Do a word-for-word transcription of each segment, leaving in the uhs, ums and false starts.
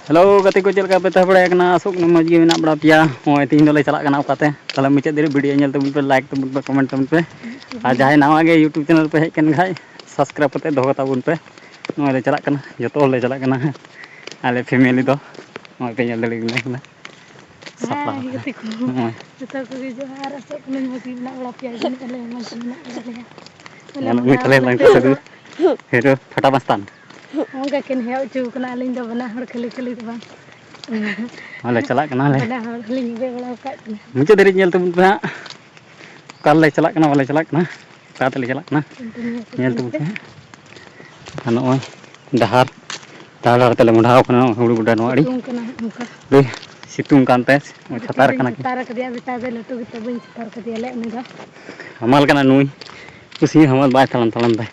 Hello ᱜᱟᱛᱮ ᱠᱚ, ᱪᱮᱫ ᱞᱮᱠᱟ ᱯᱮ ᱛᱟᱦᱮᱸ ᱵᱟᱲᱟᱭ ᱠᱟᱱᱟ? ᱟᱥᱚᱜ ᱠᱟᱱᱟ ᱢᱚᱡᱽ ᱜᱮ ᱢᱮᱱᱟᱜ ᱵᱟᱲᱟ ᱯᱮᱭᱟ᱾ ᱱᱚᱜᱼᱚᱭ ᱛᱮᱦᱮᱧ ᱫᱚᱞᱮ ᱪᱟᱞᱟᱜ ᱠᱟᱱᱟ ᱚᱠᱟᱛᱮ? ᱛᱟᱦᱚᱞᱮ ᱢᱩᱪᱟᱹᱫ ᱫᱷᱟᱹᱨᱤᱡ ᱵᱷᱤᱰᱤᱭᱳ ᱧᱮᱞ ᱛᱟᱵᱚᱱ ᱯᱮ, ᱞᱟᱭᱤᱠ ᱛᱟᱵᱚᱱ ᱯᱮ, ᱠᱚᱢᱮᱱᱴ ᱛᱟᱵᱚᱱ ᱯᱮ᱾ ᱟᱨ ᱡᱟᱦᱟᱸᱭ ᱱᱟᱣᱟ ᱜᱮ ᱭᱩᱴᱩᱵᱽ ᱪᱮᱱᱮᱞ ᱯᱮ ᱦᱮᱡ ᱠᱟᱱ ᱠᱷᱟᱡ, ᱥᱟᱵᱥᱠᱨᱟᱭᱤᱵᱽ ᱠᱟᱛᱮ ᱫᱚᱦᱚ ᱠᱟᱛᱟ ᱵᱚᱱ ᱯᱮ᱾ ᱱᱚᱜᱼᱚᱭ ᱞᱮ ᱪᱟᱞᱟᱜ ᱠᱟᱱᱟ, ᱡᱚᱛᱚ ᱦᱚᱲ ᱞᱮ ᱪᱟᱞᱟᱜ ᱠᱟᱱᱟ᱾ ᱟᱞᱮ ᱯᱷᱮᱢᱮᱞᱤ ᱫᱚ ᱱᱚᱜᱼᱚᱭ ᱯᱮ ᱧᱮᱞ ᱫᱟᱲᱮᱭᱟᱜ ᱠᱟᱱᱟ᱾ ᱥᱟᱯᱲᱟᱣ ᱦᱮᱸ, ᱜᱟᱛᱮ ᱠᱚ᱾ ᱱᱚᱜᱼᱚᱭ᱾ ᱡᱚᱛᱚ ᱠᱚᱜᱮ ᱡᱚᱦᱟᱨ, ᱟᱥᱚᱜ ᱠᱟᱹᱱᱟᱹᱧ ᱢᱚᱡᱽ ᱜᱮ ᱢᱮᱱᱟᱜ ᱵᱟᱲᱟ ᱯᱮᱭᱟ, ᱡᱟᱹᱱᱤᱡ ᱟᱞᱮ ᱦᱚᱸ ᱢᱚᱡᱽ ᱜᱮ ᱢᱮᱱᱟᱜ ᱵᱟᱲᱟ ᱞᱮᱭᱟ᱾ ᱵᱚᱞᱮ ᱟᱨ ᱱᱩᱭ ᱢᱟᱱᱟᱣ ᱛᱟᱞᱮ ᱵᱟᱲᱟ ᱞᱟᱝ ᱯᱮ᱾ ᱠᱟᱛᱷᱟ ᱫᱚ ᱦᱤᱨᱳ ᱯᱷᱟᱴᱟ ᱢᱟᱥᱛᱟᱱ᱾ ᱚᱱᱠᱟ ᱠᱤᱱ ᱦᱮᱡ ᱦᱚᱪᱚ ᱠᱟᱱᱟ, ᱟᱹᱞᱤᱧ ᱫᱚ ᱵᱟᱱᱟ ᱦᱚᱲ ᱠᱷᱟᱹᱞᱤ ᱠᱷᱟᱹᱞᱤ ᱫᱚ ᱵᱟᱝ᱾ ᱟᱞᱮ ᱪᱟᱞᱟᱜ ᱠᱟᱱᱟᱞᱮ᱾ ᱵᱟᱱᱟ ᱦᱚᱲ ᱞᱤᱧ ᱵᱮ ᱵᱟᱲᱟ ᱟᱠᱟᱫ ᱠᱤᱱᱟ᱾ ᱢᱩᱪᱟᱹᱫ ᱫᱷᱟᱹᱨᱤᱡ ᱧᱮᱞ ᱛᱟᱵᱚᱱ ᱯᱮ ᱦᱟᱸᱜ, ᱚᱠᱟ ᱨᱮᱞᱮ ᱪᱟᱞᱟᱜ ᱠᱟᱱᱟ, ᱵᱟᱞᱮ ᱪᱟᱞᱟᱜ ᱠᱟᱱᱟ, ᱚᱠᱟ ᱛᱮᱞᱮ ᱪᱟᱞᱟᱜ ᱠᱟᱱᱟ, ᱧᱮᱞ ᱛᱟᱵᱚᱱ ᱯᱮ ᱦᱟᱸᱜ᱾ ᱟᱨ ᱱᱚᱜᱼᱚᱭ ᱰᱟᱦᱟᱨ, ᱰᱟᱦᱟᱨ ᱰᱟᱦᱟᱨ ᱛᱮᱞᱮ ᱢᱚᱰᱷᱟᱣ ᱠᱟᱱᱟ ᱱᱚᱜᱼᱚᱭ ᱦᱩᱲᱩ ᱜᱚᱰᱟ ᱱᱚᱣᱟ ᱟᱹᱰᱤ᱾ ᱥᱤᱛᱩᱝ ᱠᱟᱱᱟ ᱚᱱᱠᱟ᱾ ᱟᱹᱰᱤ ᱥᱤᱛᱩᱝ ᱠᱟᱱᱛᱮ ᱱᱚᱜᱼᱚᱭ ᱪᱷᱟᱛᱟᱨ ᱠᱟᱱᱟ ᱠᱤᱱ᱾ ᱪᱷᱟᱛᱟᱨ ᱠᱟᱫᱮᱭᱟ ᱵᱮᱴᱟ ᱫᱚ, ᱞᱟᱹᱴᱩ ᱜᱮᱛᱚ ᱵᱟᱹᱧ ᱪᱷᱟᱛᱟᱨ ᱠᱟᱫᱮᱭᱟ ᱞᱮ ᱩᱱᱤ ᱫᱚ᱾ ᱦᱟᱢᱟᱞ ᱠᱟᱱᱟ ᱱᱩᱭ, ᱠᱩᱥᱤ ᱦᱟᱢᱟᱞ ᱵᱟᱭ ᱛᱟᱲᱟᱢ ᱛᱟᱲᱟᱢ ᱫᱟᱭ᱾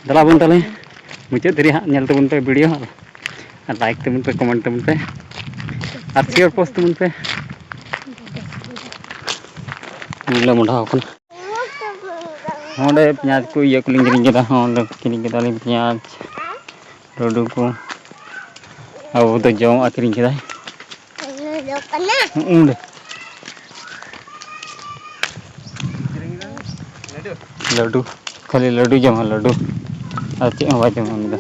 ᱫᱮᱞᱟ ᱵᱚᱱ ᱛᱟᱦᱞᱮ ᱢᱩᱪᱟᱹᱫ ᱫᱷᱟᱹᱨᱤᱡ ᱦᱟᱸᱜ ᱧᱮᱞ ᱛᱟᱵᱚᱱ ᱯᱮ ᱵᱷᱤᱰᱤᱭᱳ ᱦᱟᱸᱜ, ᱟᱨ ᱞᱟᱭᱤᱠ ᱛᱟᱵᱚᱱ ᱯᱮ, ᱠᱚᱢᱮᱱᱴ ᱛᱟᱵᱚᱱ ᱯᱮ, ᱟᱨ ᱥᱮᱭᱟᱨ ᱯᱳᱥᱴ ᱛᱟᱵᱚᱱ ᱯᱮ᱾ ᱱᱚᱰᱮ ᱢᱚᱰᱷᱟᱣ ᱠᱟᱱᱟ᱾ ᱱᱚᱰᱮ ᱯᱮᱸᱭᱟᱡᱽ ᱠᱚ ᱤᱭᱟᱹ ᱠᱚᱞᱤᱧ ᱠᱤᱨᱤᱧ ᱠᱮᱫᱟ, ᱱᱚᱰᱮ ᱠᱤᱨᱤᱧ ᱠᱮᱫᱟᱞᱤᱧ ᱯᱮᱸᱭᱟᱡᱽ, ᱞᱟᱹᱰᱩ ᱠᱚ᱾ ᱟᱵᱚ ᱫᱚ ᱡᱚᱢ ᱟᱹᱠᱷᱨᱤᱧ ᱠᱮᱫᱟᱭ᱾ ᱚᱸᱰᱮ ᱞᱟᱹᱰᱩ, ᱠᱷᱟᱹᱞᱤ ᱞᱟᱹᱰᱩ ᱡᱚᱢᱟ, ᱞᱟᱹᱰᱩ, ᱟᱨ ᱪᱮᱫ ᱦᱚᱸ ᱵᱟᱭ ᱡᱚᱢᱟ ᱩᱱᱤ ᱫᱚ᱾